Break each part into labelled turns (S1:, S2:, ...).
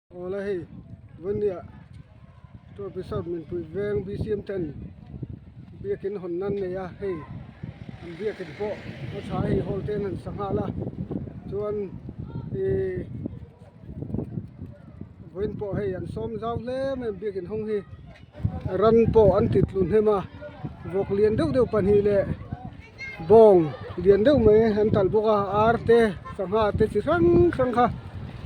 S1: Awla hei Vania Tour Resort Minpui veng BCM ten biakin hawn nan nei a hei an biakin pawh a tha hei hall te an han sa nghal a chuan ihh vawiin pawh hei an sawm zau hle mai an biakin hawng hi ran pawh an ti tlu hnem a vawk lian deuh deuh pahnih leh Bawng lian deuh mai an talh bawk a ar te sangha te chi hrang hrang kha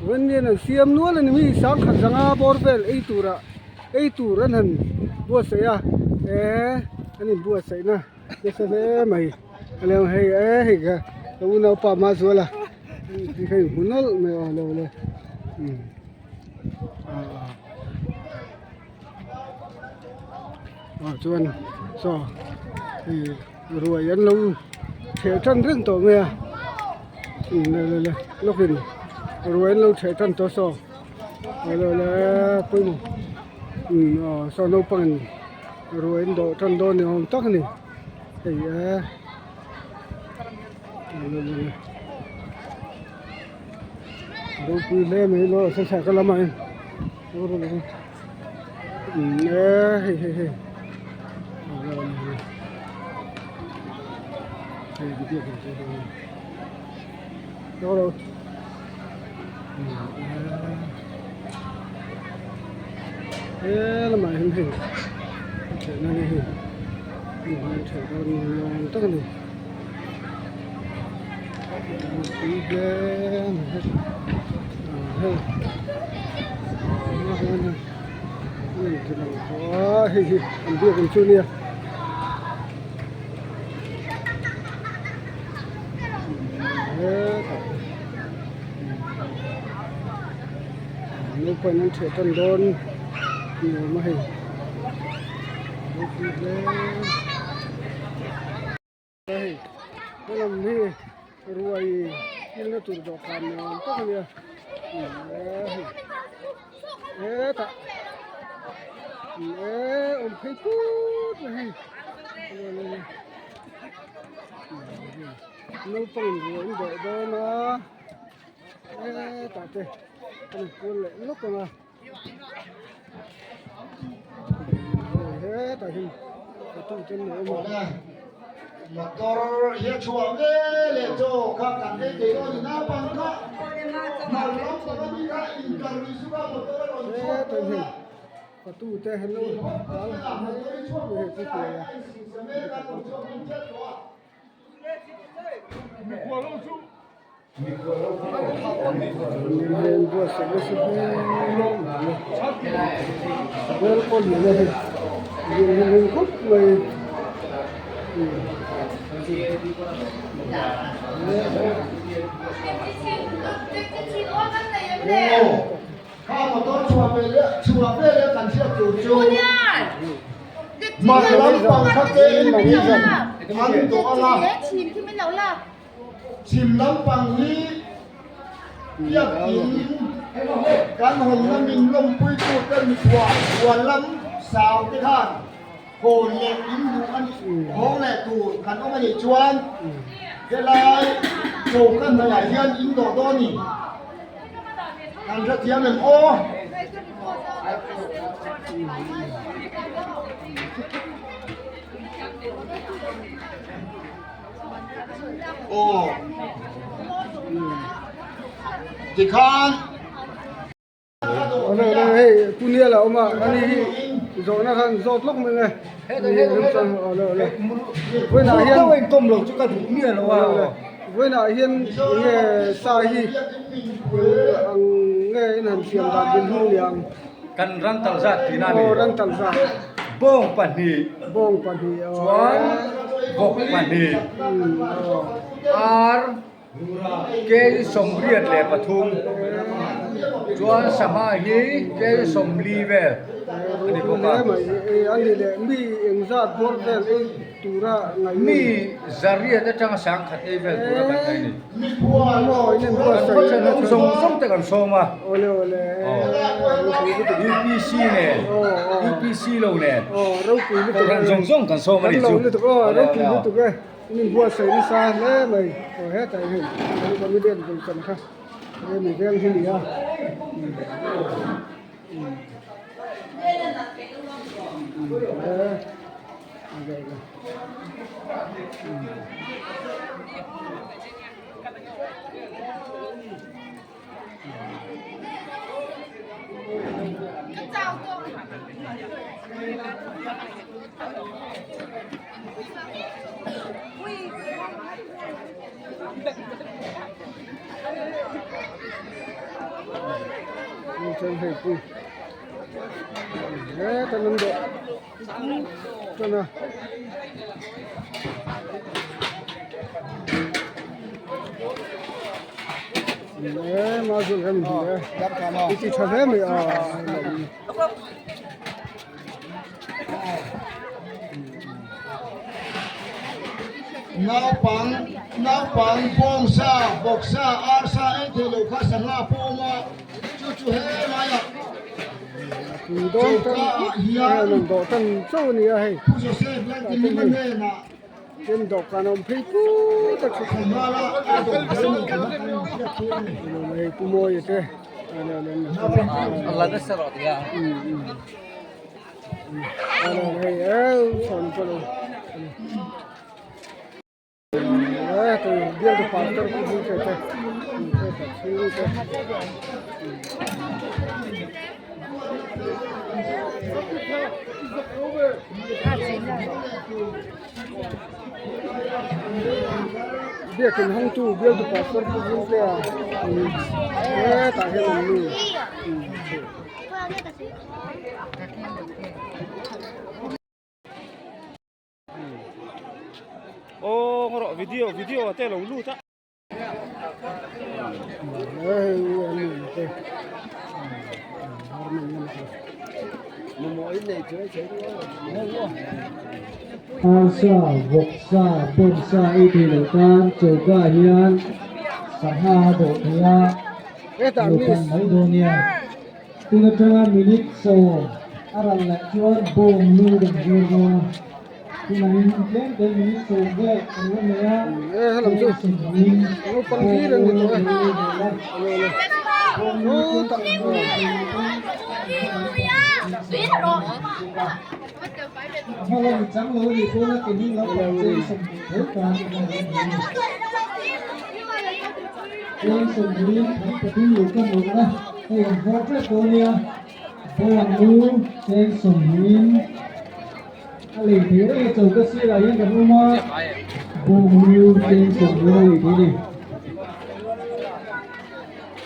S1: vawiin an siam nual a ni mi sangkhat zanga bawr vel ei turah ei tur an han buatsaih a eee an inbuatsaih na nasa hle mai a lo hei ee hei ka ka unaupa Mazuala hei ka inhmu nawlh mai aw lo le umm aaa. Ah chuan saw hei ruai an lo ṭheh ṭan reng tawh mai a umm le le le lawkin ruai an lo ṭheh ṭan tawh saw le le le pawimawh umm aw saw naupangin ruai an dawh ṭan dawn ni awm tak a ni hei e le le le ropui hle mai lo saw ka lamah hian. Hei hei hei he lamah hian hei thehna te hi theh dawn ni awm tak a ni tui hle hei hei hi an biak ang chu nia hetah naupang an theh tan dawn ni awm a hei ropui hle. Hei helam hi ruai kilna tur dawhkan ni awm tak a nia hetah eh awm phei put mai hei naupang in ruai an dawh dawn a hetah te an inkual leh lawk ang a. hetah hian hotu te an lo awm a.
S2: Motor hi a chhuah ve leh chaw kha kan ei thei dawn a ni naupang kha hmar lam pang ami kha inkar ni chu kha motor a rawn chhuak dawn a.
S1: Hotu te an lo kal hei chu hruai a.
S2: Kha motor chhuah ve leh chhuah ve leh kan hriat tur chu mar lampang kha te an dawh ang a. Chhim lampang hi biakin kan hawnna min lawmpuitu te mithuah huan lam sau te khan hawn leh in duh a nih hawng leh tur kan awm a nih chuan helai choka hnuaiah hian in dawh dawn ni kan hrethiam em aw. Aw tikhan
S1: Hei punia la awm a ani hi zawhna khan zawt lawk mai nge vawiinah hian vawiinah hian enge sa hi ang nge in han siam dan din hnu niang
S3: kan ran tal zat tihna a ni
S1: aw ran tal zat
S3: bawng pahnih
S1: bawng pahnih aw
S3: chuan bawk pahnih ar kg 83 chuan sangha hi kg 40 vel a ni bawk a
S1: a ni leh mi engzat bawr vel ei tura ngaih
S3: mi zariat atanga sangkhat ei vel tura kan ngaih a ni.
S1: Kan
S3: zawng zawng te kan sawm a UPC nen UPC lo nen kohhran zawng zawng kan sawm a nih chu
S1: ropui lutuk e in inbuatsaih nasa hle mai aw hetah hian kan comedian bul chan kha he mi veng hi a ni a. Chuan hei pui heta an dawh tan a. E mazul kan hmu e i ti tha hle mai a.
S2: Naupang naupang bawngsa bawksa arsa ei thei lo kha sangha pawh a awm a chu chu helaiah choka ah hian Pu Joseph Laltinlima hnenah sangha la a dawh tel a ni tih kha kan hriat thu a ni.
S1: Biakin hawngtu bialtu pastor pu Vungtea hetah hian an nu.
S3: Aw ngaw video video te lo lut a.
S4: Arsa, vawksa, bawngsa ei thei loh tan choka ah hian sangha a dawh thei a, lo pan mai dawn nia. Tun atanga minute sawm a ral leh chuan bawng lu kan zir dawn a, tunangin tlem te minute sawm vel kan la nei a, bawng sawmhnih bawng lu kan lei zel a, bawng lu chu kan dawr thei tan a hma lam chang lo nih pawn a ke hnung lampang cheng 20 tho tan a la awm mai a ni. Cheng 20 thang pathum lo kan awm a. Hei an vawr tep dawn nia, bawng lu cheng sawmhnihin a lei thei reng a, choka sirah hian kan awm a, bawng lu cheng sawmhnihin a lei thei a ni.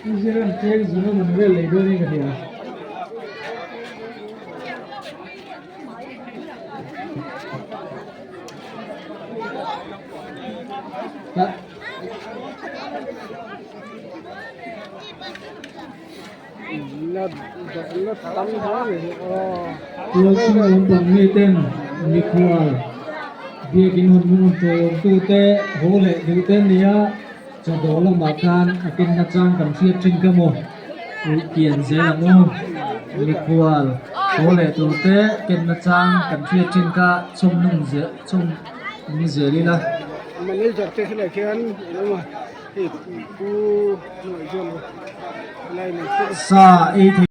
S4: I ziran cheng zunga man vel lei dawn in ka hria. Tualchhung lampang miten mikhual biakin hawn hmun tawngtute haw leh duhte an ni a, chawdawh lamah khan a kenna chang kan hriat thin kha maw ulh kian zel ang u. Mikhual haw leh turte kenna chang kan hriat thin kha chhawmnung zel chhawmnung zel ila.
S1: Manager te helai khian an awm a.
S4: Sa ei thei.